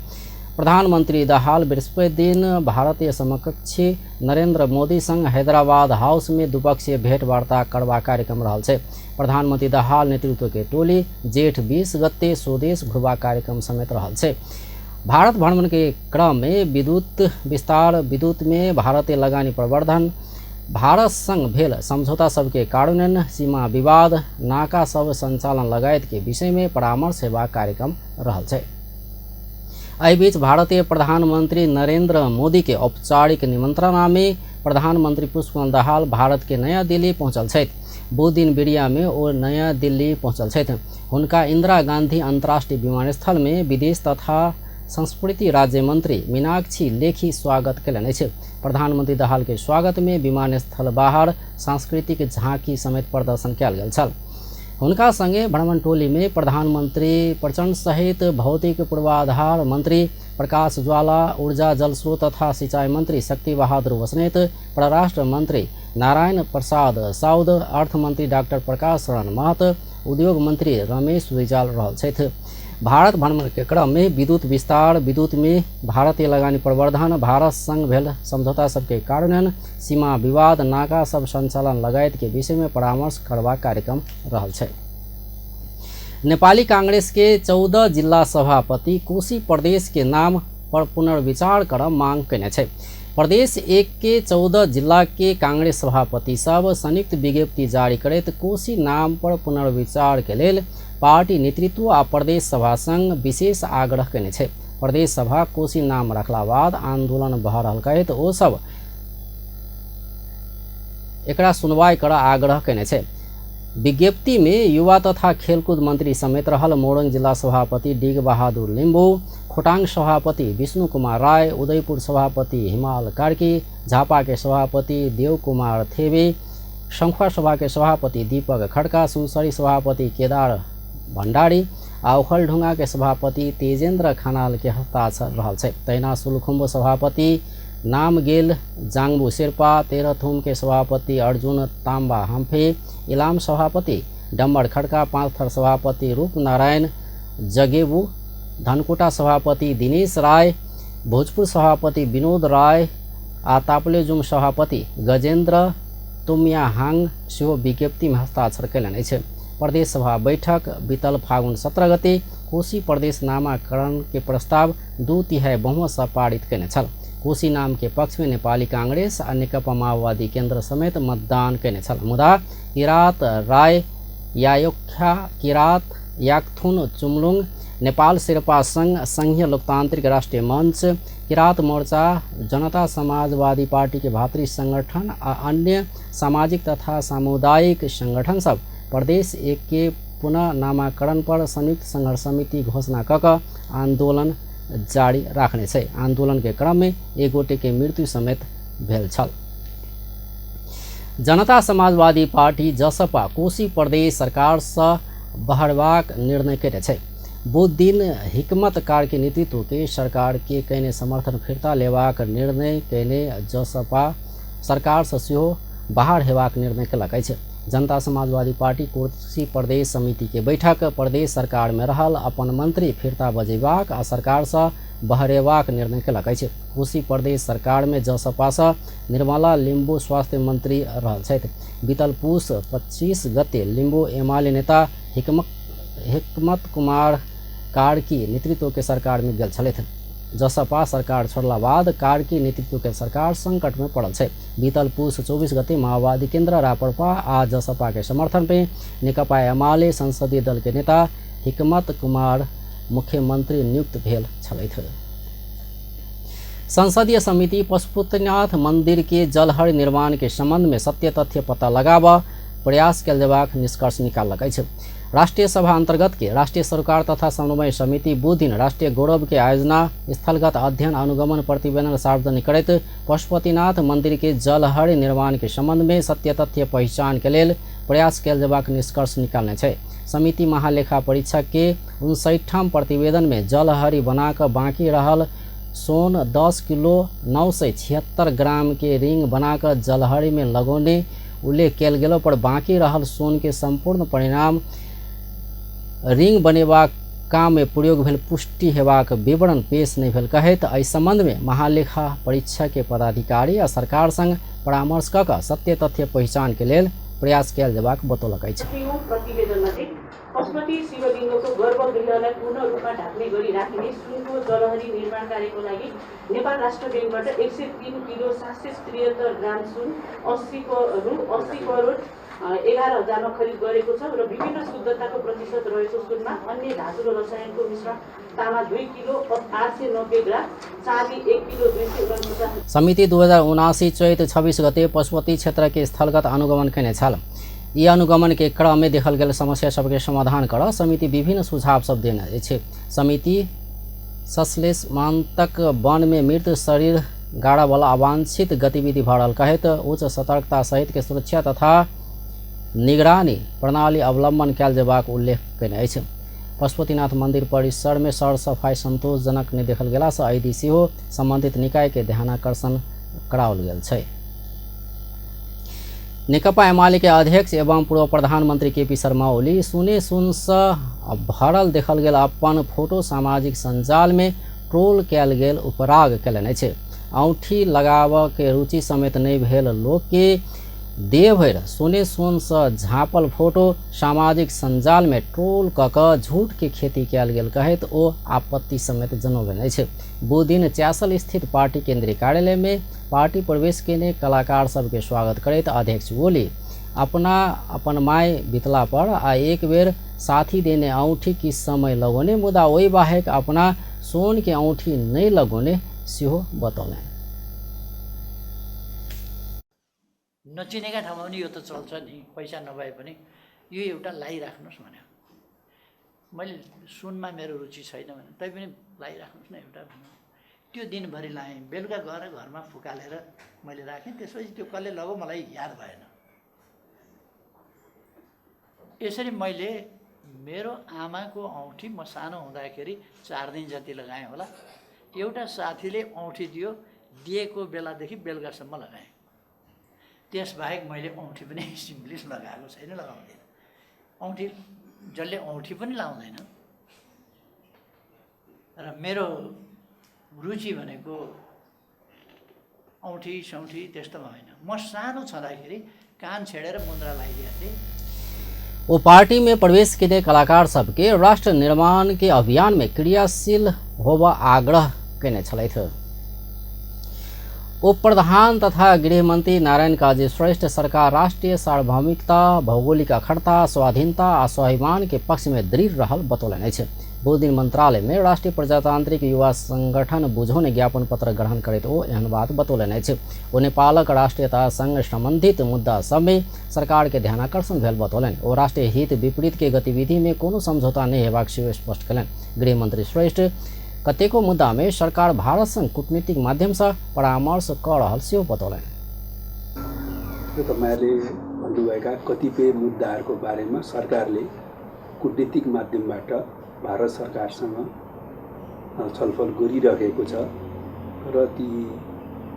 प्रधानमंत्री दाहाल बृहस्पति दिन भारतीय समकक्षी नरेंद्र मोदी संग हैदराबाद हाउस में द्विपक्षीय भेंटवार्ता करबा कार्यक्रम रहल छै। प्रधानमंत्री दाहाल नेतृत्व के टोली जेठ 20 गते स्वदेश घुरबा कार्यक्रम समेत रहल छै। भारत भ्रमण के क्रम में विद्युत विस्तार, विद्युत में भारतीय लगानी प्रवर्धन, भारत संग भेल समझौता सबके कार्यान्वयन, सीमा विवाद, नाका सब संचालन लगायत के विषय में परामर्श हेबाक कार्यक्रम रहल छै। एहि बीच भारतीय प्रधानमंत्री नरेंद्र मोदी के औपचारिक निमंत्रणा में प्रधानमंत्री पुष्पकमल दाहाल भारत के नया दिल्ली पहुंचल छथि। बुध दिन बेरिया में ओ नया दिल्ली पहुंचल छथि। हुनका इंदिरा गांधी अंतर्राष्ट्रीय विमानस्थल में विदेश तथा संस्कृति राज्य मंत्री मीनाक्षी लेखी स्वागत कयलनि अछि। प्रधानमंत्री दाहाल के स्वागत में विमानस्थल बाहर सांस्कृतिक झांकी समेत प्रदर्शन कयल गेल छल। हुनका संगे भ्रमण टोली में प्रधानमंत्री प्रचंड सहित भौतिक पूर्वाधार मंत्री प्रकाश ज्वाला, ऊर्जा जल स्रोत तथा सिंचाई मंत्री शक्ति बहादुर बस्नेत, परराष्ट्र मंत्री नारायण प्रसाद साउद, अर्थ मंत्री डॉक्टर प्रकाश शरण महत, उद्योग मंत्री रमेश रिजाल रहल छथि। भारत भ्रमण के क्रम में विद्युत विस्तार, विद्युत में भारतीय लगानी प्रवर्धन, भारत संग भेल समझौता सबके कार्यान्वयन, सीमा विवाद, नाका सब संचालन लगायत के विषय में परामर्श करबाक कार्यक्रम रहल छै। नेपाली कांग्रेस के 14 जिला सभापति कोशी प्रदेश के नाम पर पुनर्विचार कर मांग कयने छै। प्रदेश 1 के 14 जिला के कांग्रेस सभापति सब संयुक्त विज्ञप्ति जारी करैत कोशी नाम पर पुनर्विचार के लेल पार्टी नेतृत्व आ प्रदेश सभा संग विशेष आग्रह कयने छै। प्रदेश सभा कोशी नाम रखला बाद आंदोलन भऽ रहल कहैत ओ सब एकरा सुनवाई कर आग्रह कयने छै। विज्ञप्ति में युवा तथा खेलकूद मंत्री समेत रहल मोरंग जिला सभापति डिग बहादुर लिम्बू, खोटाङ सभापति विष्णु कुमार राय, उदयपुर सभापति हिमाल कार्की, झापा के सभापति देव कुमार थेबे, शंखुआ सभा के सभापति दीपक खड़का, सुनसरी सभापति केदार भण्डारी आ ओखलढुङ्गा के सभापति तेजेन्द्र खनाल के हस्ताक्षर रहल छै। तहिना सोलुखुम्बु सभापति नामगेल जाङबु शेर्पा, तेह्रथुम के सभापति अर्जुन ताम्बा हम्फे, इलाम सभापति डम्बर खड्का, पाँचथर सभापति रूपनारायण जगेबु, धनकुटा सभापति दिनेश राय, भोजपुर सभापति विनोद राय आ ताप्लेजुङ सभापति गजेन्द्र तुम्याहाङ सेहो विज्ञप्तिमे हस्ताक्षर कयलनि अछि। प्रदेश सभा बैठक बीतल फागुन 17 गते कोशी प्रदेश नामाकरण के प्रस्ताव 2/3 बहुमत सँ पारित कयने छल। कोशी नाम के पक्ष में नेपाली कांग्रेस आ नेकपा माओवादी केन्द्र समेत मतदान कयने छल। मुदा किरात राय यायोख्या, किरात याकथुन चुमलुङ, नेपाल शेर्पा संघ, संघीय लोकतांत्रिक राष्ट्रिय मंच, किरात मोर्चा, जनता समाजवादी पार्टी के भातृ संगठन आ अन्य सामाजिक तथा सामुदायिक संगठन सब प्रदेश 1 के पुनः नामाकरण पर संयुक्त संघर्ष समिति घोषणा क कऽ आंदोलन जारी राखने छै। आंदोलन के क्रम में एक गोटे के मृत्यु समेत भेल छल। जनता समाजवादी पार्टी जसपा कोशी प्रदेश सरकार सँ बहरबाक निर्णय कयने छै। बुध दिन हिकमत कार्की नेतृत्व के सरकार के कयने समर्थन फिर्ता लेबाक निर्णय कयने जसपा सरकार सँ सेहो बाहर हेबाक निर्णय केलक अछि। जनता समाजवादी पार्टी कोशी प्रदेश समिति के बैठक प्रदेश सरकार में रहल अपन मंत्री फिर्ता बजेबाक आ सरकार से बहरेबाक निर्णय केलक अछि। कोशी प्रदेश सरकार में जसपा से निर्मला लिम्बू स्वास्थ्य मंत्री रहल छथि। बीतल पूस 25 गते लिम्बू एमाले नेता हिकमत कुमार कार्की नेतृत्व के सरकार में गेल छलथि। जसपा सरकार छोड़ला बाद कार्की नेतृत्व के सरकार संकट में पड़ल छै। बीतल पूस 24 गते माओवादी केंद्र राप्रपा आ जसपा के समर्थन पे नेकपा एमाले संसदीय दल के नेता हिकमत कुमार मुख्यमंत्री नियुक्त भेल छलथि। संसदीय समिति पशुपतिनाथ मंदिर के जलहर निर्माण के संबंध में सत्य तथ्य पता लगाबऽ प्रयास कयल जेबाक निष्कर्ष निकाललक अछि। राष्ट्रीय सभा अंतर्गत के राष्ट्रीय सरोकार तथा समन्वय समिति बुध दिन राष्ट्रीय गौरव के आयोजना स्थलगत अध्ययन अनुगमन प्रतिवेदन सार्वजनिक करैत पशुपतिनाथ मंदिर के जलहर निर्माण के संबंध में सत्य तथ्य पहिचान के लेल प्रयास कयल जेबाक निष्कर्ष निकालने छै। समिति महालेखा परीक्षक के 59ठाम प्रतिवेदन में जलहरी बनाकर बाकी रहल सोन 10 किलो 976 ग्राम के रिंग बनाकर जलहरी में लगौने उल्लेख कयल गेलो पर बाकी रहल सोन के संपूर्ण परिणाम रिंग बनेबाक काम में प्रयोग भेल पुष्टि हेबाक विवरण पेश नहि भेल कहैत एहि संबंध में महालेखा परीक्षक के पदाधिकारी आ सरकार संग परामर्श कऽ कऽ सत्य तथ्य पहिचान के लेल प्रयास कयल जेबाक बतौलक अछि। प्रतिवेदनमा चाहिँ पशुपति शिवलिङ्गको गर्भगृहलाई पूर्ण रूपमा ढाक्ने गरी राखिने सुनको जलहरी निर्माण कार्यको लागि नेपाल राष्ट्र ब्याङ्कबाट 103 किलो 773 ग्राम सुन 80 करोड 11 हजारमा खरिद गरेको छ र विभिन्न शुद्धताको प्रतिशत रहेको सुनमा अन्य धातु र रसायनको मिश्रण तामा 2 किलो 890 ग्राम, चाँदी 1 किलो 249। समिति 2079 चैत 26 गते पशुपति क्षेत्र के स्थलगत अनुगमन केने छल। यी अनुगमन के क्रम में देखल गेल समस्या सबके समाधान कर समिति विभिन्न सुझाव सब देने अछि। समिति ससलेश मानतक वन में मृत शरीर गाड़ा वाला अवांछित गतिविधि भरल कहैत उच्च सतर्कता सहित के सुरक्षा तथा निगरानी प्रणाली अवलंबन कयल जेबाक उल्लेख केने अछि। पशुपतिनाथ मंदिर परिसर में सरसफाई संतोषजनक नहि देखल गेला से एहि सेहो संबंधित निकाय के ध्यानाकर्षण कराओल गेल छै। नेकपा एमाले के अध्यक्ष एवं पूर्व प्रधानमंत्री केपी शर्मा ओली सुने सुन से भरल देखल गेल अपन फोटो सामाजिक संजाल में ट्रोल कयल गेल उपराग कयलनि अछि। औंठी लगाबऽ के रुचि समेत नहि भेल लोक के देह भरि सोने सोन से झाँपल फोटो सामाजिक संजाल में ट्रोल कऽ कऽ झूठ के खेती कयल गेल कहैत ओ आपत्ति समेत जनौलनि अछि। बुध दिन च्यासल स्थित पार्टी केंद्रीय कार्यालय में पार्टी प्रवेश केने कलाकार सबके स्वागत करैत अध्यक्ष ओली अपना अपन my बितला पर आ एक बेर साथी देने औंठी किछु समय लगौने मुदा ओहि बाहेक अपना सोन के औंठी नहि लगौने सेहो बतौलनि। नचिनेका ठाउँमा पनि यो त चल्छ नि, पैसा नभए पनि यो एउटा लाइराख्नुहोस् भन्यो। मैले सुनमा मेरो रुचि छैन भने तैपनि लाइराख्नुहोस् न एउटा भन्यो। त्यो दिनभरि लाएँ, बेलुका गएर घरमा फुकालेर मैले राखेँ। त्यसपछि त्यो कसले लग्यो मलाई याद भएन। यसरी मैले मेरो आमाको औँठी म सानो हुँदाखेरि 4 दिन जति लगाएँ होला। एउटा साथीले औँठी दियो, दिएको बेलादेखि बेलुकासम्म लगाएँ। त्यसबाहेक मैले औँठी पनि सिम्पली लगाएको छैन, लगाउँदिनँ। औँठी जसले औँठी पनि लाउँदैन र मेरो रुचि भनेको औँठी सौँठी त्यस्तोमा होइन। म सानो छँदाखेरि कान छेडेर मुन्द्रा लगाइदिएको थिएँ। वो पार्टी में प्रवेश केने कलाकार सबके राष्ट्र निर्माण के अभियान में क्रियाशील होबऽ आग्रह केने छलथि। उप प्रधान तथा गृहमंत्री नारायण काजी श्रेष्ठ सरकार राष्ट्रीय सार्वभौमिकता, भौगोलिक अखंडता, स्वाधीनता आ स्वाभिमान के पक्ष में दृढ़ रहल बतौलनि अछि। बुध दिन मंत्रालय में राष्ट्रीय प्रजातांत्रिक युवा संगठन बुझौने ज्ञापन पत्र ग्रहण करैत ओ एहन बात बतौलनि अछि। ओ नेपालक राष्ट्रीयता संग संबंधित मुद्दा सब में सरकार के ध्यानाकर्षण भेल बतौलनि। ओ राष्ट्रीय हित विपरीत के गतिविधि में कोनो समझौता नहि हेबाक सेहो स्पष्ट कयलनि। गृहमंत्री श्रेष्ठ कतेको मुद्दा में सरकार भारत संग कूटनीतिक माध्यम से परामर्श कऽ रहल सेहो बतौलनि। तपाईँहरूले भन्नुभएका कतिपय मुद्दाहरूको बारेमा सरकारले कूटनीतिक माध्यमबाट भारत सरकारसँग छलफल गरिरहेको छ र ती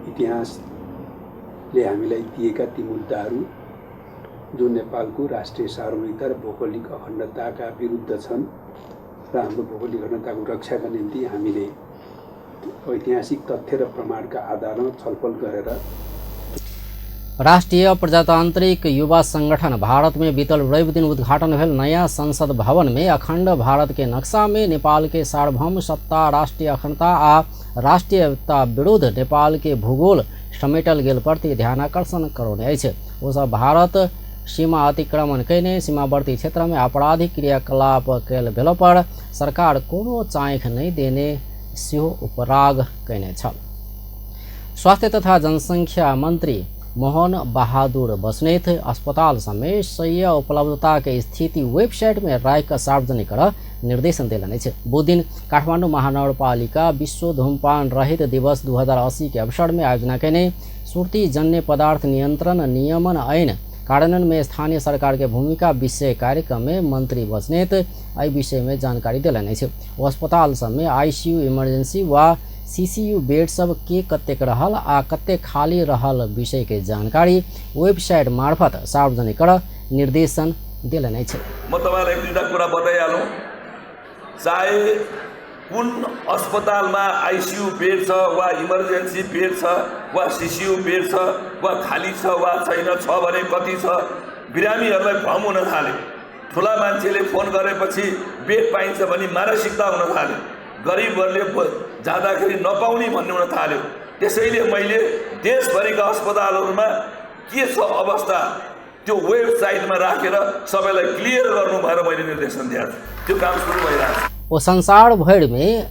इतिहासले हामीलाई दिएका ती मुद्दाहरू जो नेपालको राष्ट्रिय सार्वभौमिकता र भौगोलिक अखण्डताका विरुद्ध छन् र हाम्रो भौगोलिक अखण्डताको रक्षाका निम्ति हामीले ऐतिहासिक तथ्य र प्रमाणका आधारमा छलफल गरेर राष्ट्रिय प्रजातांत्रिक युवा संगठन भारत में बीतल रवि दिन उद्घाटन भेल नया संसद भवन में अखंड भारत के नक्शा में नेपाल के सार्वभौम सत्ता, राष्ट्रीय अखंडता आ राष्ट्रीयता विरुद्ध नेपाल के भूगोल समेटल गेल प्रति ध्यानाकर्षण करौने अछि। ओ सब भारत सीमा अतिक्रमण कयने सीमावर्ती क्षेत्र में आपराधिक क्रियाकलाप कयल भेला पर सरकार कोनो चाँख नहि देने सेहो उपराग कयने छल। स्वास्थ्य तथा जनसंख्या मंत्री मोहन बहादुर बस्नेत अस्पताल समेत शय्या उपलब्धता के स्थिति वेबसाइट में राखि कऽ सार्वजनिक कर निर्देशन देलनि अछि। बुधदिन काठमाडौँ महानगरपालिका विश्व धूमपान रहित दिवस 2080 के अवसर में आयोजना कयने सुर्तीजन्य पदार्थ नियंत्रण नियमन ऐन कार्यान्वयन में स्थानीय सरकार के भूमिका विषय कार्यक्रम में मंत्री बस्नेत एहि विषय में जानकारी देलनि अछि। ओ अस्पताल सब में आईसीयू, इमरजेंसी वा सीसीयू बेड सब के कतेक रहल आ कतेक खाली रहल विषय के जानकारी वेबसाइट मार्फत सार्वजनिक कर निर्देशन देलनि अछि। म तपाईलाई एक दुईटा कुरा बताइहालौँ। चाहे कुन अस्पतालमा आइसियू बेड छ वा इमर्जेन्सी बेड छ वा सीसीयू बेड छ वा खाली छ वा छैन, छ भने कति छ, बिरामीहरूलाई भ्रम हुन थाल्यो। ठुला मान्छेले फोन गरेपछि बेड पाइन्छ भनी मानसिकता हुन थाल्यो, गरिबहरूले जाँदाखेरि नपाउने भन्ने हुन थाल्यो। त्यसैले मैले देशभरिका अस्पतालहरूमा के छ अवस्था त्यो वेबसाइटमा राखेर सबैलाई क्लियर गर्नु भनेर मैले निर्देशन दिएको छु। त्यो काम सुरु भइरहेको छ। ओ संसार भरि में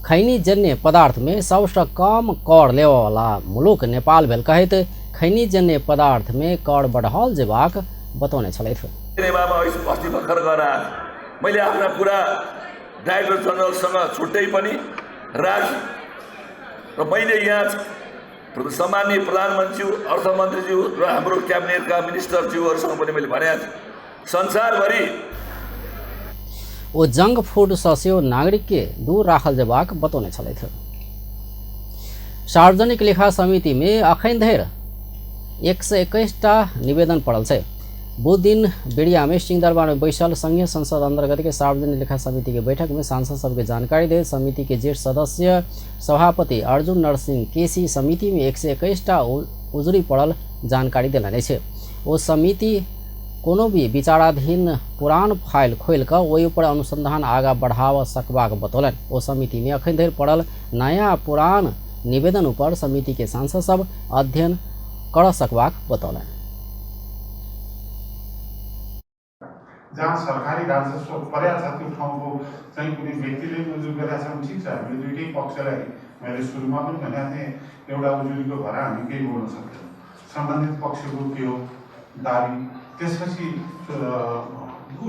खैनीजन्य पदार्थ में सबसे कम कर लेवाला मुलुक नेपाल भेल कहैत खैनीजन्य पदार्थ में कर बढ़ाओल जेबाक बतौने छलथि। अस्ति भर्खर गएर मैले आफ्ना कुरा डाइरेक्टर जनरलसँग छुट्टै पनि राखेँ र मैले यहाँ सम्माननीय प्रधानमन्त्रीज्यू, अर्थमन्त्रीज्यू र हाम्रो क्याबिनेटका मिनिस्टरज्यूहरूसँग पनि मैले भनेको थिएँ। संसारभरि ओ जंक फूड सँ सेहो नागरिक के दूर राखल जेबाक बतौने छलथि। सार्वजनिक लेखा समिति में अखन धरि 121टा निवेदन पड़ल छै। बुध दिन बेरिया में सिंहदरबार में बैसल संघीय संसद अंतर्गत के सार्वजनिक लेखा समिति के बैठक में सांसद सबके जानकारी दे समिति के ज्येष्ठ सदस्य सभापति अर्जुन नरसिंह केसी समिति में 121टा उजुरी पड़ल जानकारी देलनि अछि। ओ समिति कोनो भी विचाराधीन पुरान फाइल खोलि कऽ ओहि पर अनुसंधान आगाँ बढ़ावा सकबाक बतौलनि। ओ समिति में अखन धरि पड़ल नया पुरान निवेदन ऊपर समिति के सांसद सब अध्ययन कर सकबाक बतौलनि। जहाँ सरकारी राजस्व परेको छ त्यो ठाउँको चाहिँ कुनै व्यक्तिले उजुर गरेका छन्, ठिक छ, हामीले दुइटै पक्षलाई मैले सुरुमा पनि भनेको थिएँ, एउटा उजुरीको भएर हामी केही बोल्न सक्दैनौँ। सम्बन्धित पक्षको के हो दाबी, त्यसपछि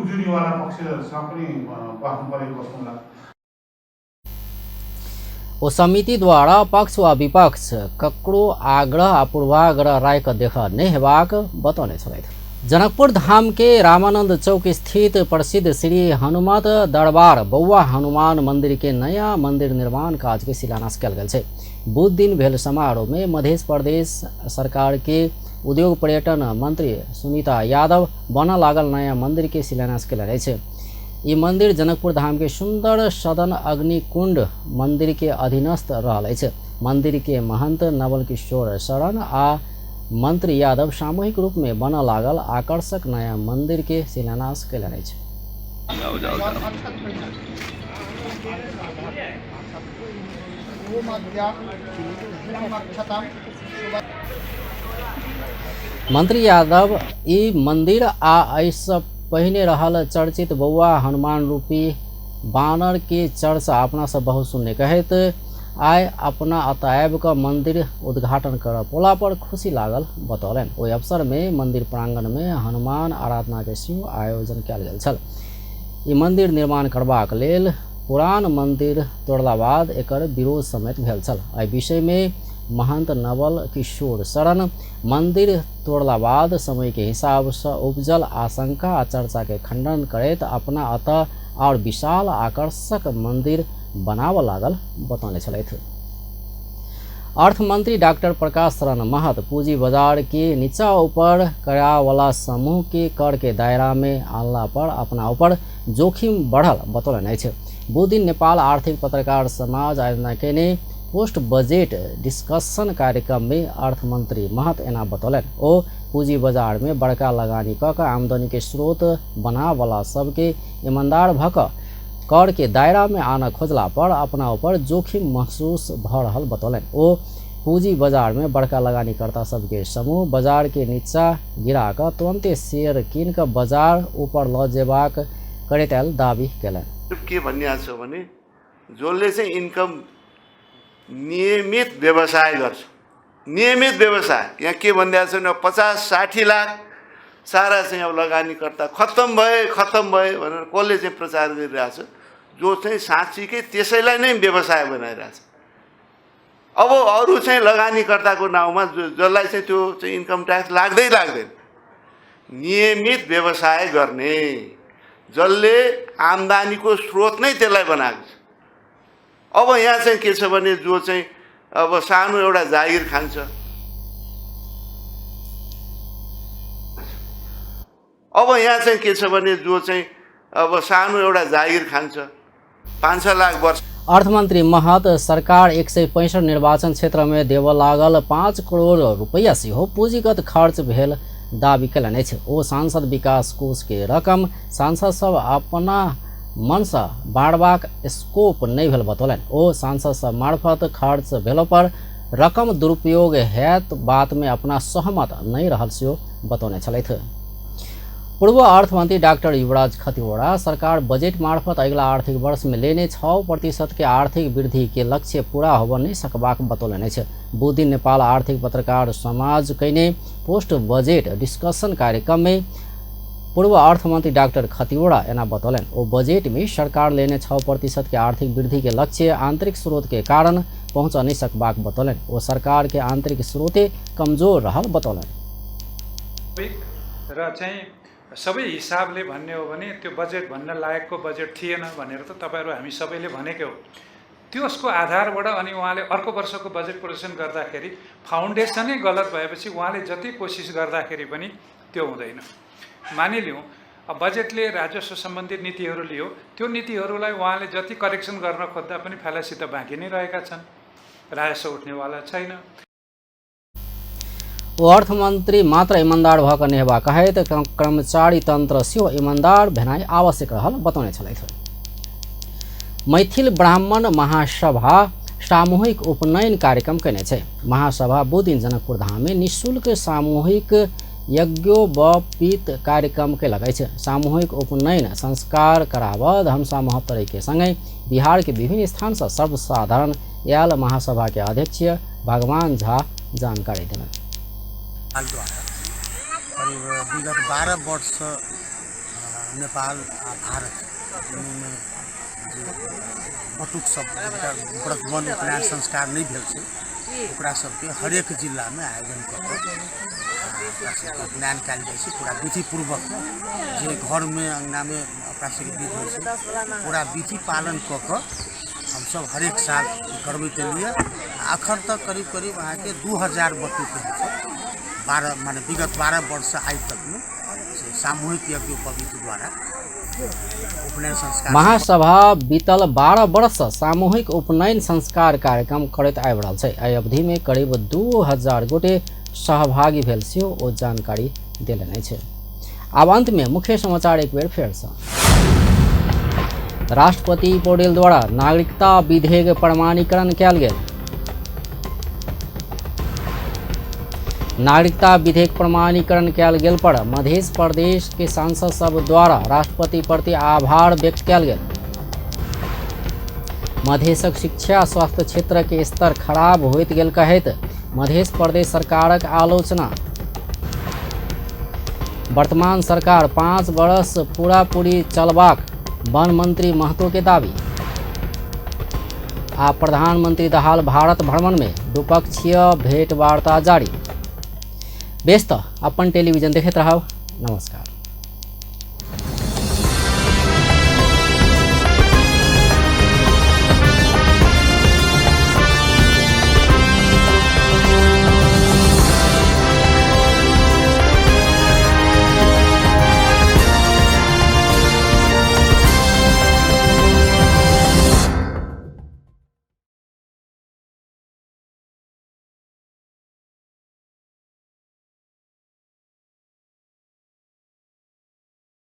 उजुरीवाला पक्षसँग पनि बस्नु पऱ्यो, बस्नुला। ओ समिति द्वारा पक्ष वा विपक्ष ककरो आग्रह आ पूर्वाग्रह राय कऽ देख नहि हेबाक बतौने छलथि। जनकपुर धाम के रामानंद चौक स्थित प्रसिद्ध श्री हनुमत दरबार बौआ हनुमान मंदिर के नया मंदिर निर्माण काज के शिलान्यास कयल गेल छै। बुध दिन भेल समारोह में मध्य प्रदेश सरकार के उद्योग पर्यटन मंत्री सुनीता यादव बनऽ लागल नया मंदिर के शिलान्यास कयलनि अछि। ई मंदिर जनकपुर धाम के सुंदर सदन अग्निकुंड मंदिर के अधीनस्थ रहल अछि। मंदिर के महंत नवल किशोर शरण आ मंत्री यादव सामूहिक रूप में बनऽ लागल आकर्षक नया मंदिर के शिलान्यास कयलनि अछि। मंत्री यादव ई मंदिर आ एहिसँ पहिने रहल चर्चित बौआ हनुमान रूपी बानर के चर्चा अपना सब बहुत सुनने कहैत आइ अपना अतः आबि कऽ मंदिर उद्घाटन करऽ पौला पर खुशी लागल बतौलनि। ओहि अवसर में मंदिर प्रांगण में हनुमान आराधना के सेहो आयोजन कयल गेल छल। ई मंदिर निर्माण करबाक लेल पुरान मंदिर तोड़ला बाद एकर विरोध समेत भेल छल। एहि विषय में महंत नवल किशोर शरण मंदिर तोड़ला बाद समय के हिसाब से उपजल आशंका आ चर्चा के खंडन करैत अपना अतः और विशाल आकर्षक मंदिर बनाबऽ लागल बतौने छलथि। अर्थमंत्री डाक्टर प्रकाश शरण महत पूंजी बाजार के नीचा ऊपर करावला समूह के कर के दायरा में आनला पर अपना ऊपर जोखिम बढ़ल बतौलनि अछि। बुधदिन नेपाल आर्थिक पत्रकार समाज आयोजना केने पोस्ट बजेट डिस्कशन कार्यक्रम में अर्थमंत्री महत एना बतौलनि। ओ पूंजी बाजार में बड़का लगानी क के आमदनी के स्रोत बनावला सबके ईमानदार भ क कर के दायरा में आना खोजला पर अपना ऊपर जोखिम महसूस भ रहल बतौलनि। ओ पूंजी बाजार में बड़का लगानीकर्ता सबके समूह बाजार के नीचा गिरा क तुरंते शेयर किन क बाजार ऊपर ल जेबाक करैत आयल दावी केलनि। के भनिया छ भने जसले चाहिँ इन्कम नियमित व्यवसाय गर्छ, नियमित व्यवसाय यहाँ के भनिरहेको छ भने 50-60 लाख सारा चाहिँ अब लगानीकर्ता खत्तम भए भनेर कसले चाहिँ प्रचार गरिरहेछ, जो चाहिँ साँच्चीकै त्यसैलाई नै व्यवसाय बनाइरहेछ। अब अरू चाहिँ लगानीकर्ताको नाउँमा जसलाई चाहिँ त्यो चाहिँ इन्कम ट्याक्स लाग्दै लाग्दैन, नियमित व्यवसाय गर्ने जसले आम्दानीको स्रोत नै त्यसलाई बनाएको छ। अब यहाँ चाहिँ के छ भने जो चाहिँ अब सानो एउटा जागिर खान्छ, अब यहाँ चाहिँ के छ भने जो चाहिँ अब सानो एउटा जागिर खान्छ 5-6 लाख वर्ष। अर्थमंत्री महत सरकार 165 निर्वाचन क्षेत्र में देव लागल 5 करोड़ रुपैया सेहो पूंजीगत खर्च भेल दावी केलनि अछि। ओ सांसद विकास कोष के रकम सांसद सब अपना मनसँ बाँटबाक स्कोप नहि भेल बतौलनि। ओ सांसद सब मार्फत खर्च भेलो पर रकम दुरुपयोग हैत बात में अपना सहमत नहि रहल सेहो बतौने छलथि। पूर्व अर्थमंत्री डाक्टर युवराज खतिवड़ा सरकार बजट मार्फत अगिला आर्थिक वर्ष में लेने 6% के आर्थिक वृद्धि के लक्ष्य पूरा होब नहीं सकबाक बतौलनि अछि। बुधदिन नेपाल आर्थिक पत्रकार समाज कयने पोस्ट बजट डिस्कशन कार्यक्रम में पूर्व अर्थमंत्री डाक्टर खतिवड़ा एना बतौलनि। ओ बजट में सरकार लेने 6% के आर्थिक वृद्धि के लक्ष्य आंतरिक स्रोत के कारण पहुँच नहीं सकबाक बतौलनि। ओ सरकार के आंतरिक स्रोते कमजोर रहल बतौलनि। र चाहिँ सबै हिसाबले भन्ने हो भने त्यो बजेट भन्न लायकको बजेट थिएन भनेर त तपाईहरु हामी सबैले भनेकै हो। त्यसको आधारबाट अनि उहाँले अर्को वर्षको बजेट प्रोजेक्सन गर्दाखेरि फाउन्डेसनै गलत भएपछि उहाँले जति कोसिस गर्दाखेरि पनि त्यो हुँदैन। मानिलिउँ अब बजेटले राजस्व सम्बन्धी नीतिहरू लियो, त्यो नीतिहरूलाई उहाँले जति करेक्सन गर्न खोज्दा पनि फ्यालासी त बाँकी नै रहेका छन्, राजस्व उठ्नेवाला छैन। ओ अर्थमंत्री मात्र ईमानदार भऽ कऽ नहि हेबाक कहैत कर्मचारी तंत्र सेहो ईमानदार भेनाइ आवश्यक रहल बतौने छलथि। मैथिल ब्राह्मण महासभा सामूहिक उपनयन कार्यक्रम केने छै। महासभा बुधदिन जनकपुर धाम में निःशुल्क सामूहिक यज्ञोपवीत कार्यक्रम केलक अछि। सामूहिक उपनयन संस्कार कराब धमसा महोत्तरी के संगहि बिहार के विभिन्न स्थान से सर्वसाधारण आयल महासभा के अध्यक्ष भगवान झा जानकारी देलनि। करीब विगत 12 वर्ष नेपाल आ भारत दुनूमे जे बटुक सब व्रतबंध उपनयन संस्कार नहि भेल छै ओकरा सबके हरेक जिलामे आयोजन कऽ कऽ ओकरा सबके उपनयन कयल जाइ छै। पूरा विधिपूर्वक जे घरमे अङ्गनामे अपना सबके विध होइ छै पूरा विधि पालन कऽ कऽ हमसब हरेक साल करबैत एलियै। अखन तक करीब करीब अहाँके 2000 बटुक होइ छै। 12 माने विगत 12 वर्ष आइ तक में सामूहिक यज्ञोपवीत द्वारा उपनयन संस्कार। महासभा बीतल 12 वर्ष सामूहिक उपनयन संस्कार कार्यक्रम करैत आबि रहल छै। एहि अवधि में करीब 2000 गोटे सहभागी भेल सेहो ओ जानकारी देलनि अछि। आब अंत में मुख्य समाचार एक बेर फेर सँ। राष्ट्रपति पौडेल द्वारा नागरिकता विधेयक प्रमाणीकरण कयल गेल। नागरिकता विधेयक प्रमाणीकरण कयल गेल पर मध्य प्रदेश के सांसद सब द्वारा राष्ट्रपति प्रति आभार व्यक्त कयल गेल। मधेशक शिक्षा स्वास्थ्य क्षेत्र के स्तर खराब होइत गेल कहैत मध्य प्रदेश सरकारक आलोचना। वर्तमान सरकार 5 वर्ष पूरा पूरी चलबाक वन मंत्री महतो के दावी। आ प्रधानमंत्री दाहाल भारत भ्रमण में द्विपक्षीय भेंटवार्ता जारी। बेस त अपन टेलीविजन देखैत रहब। नमस्कार।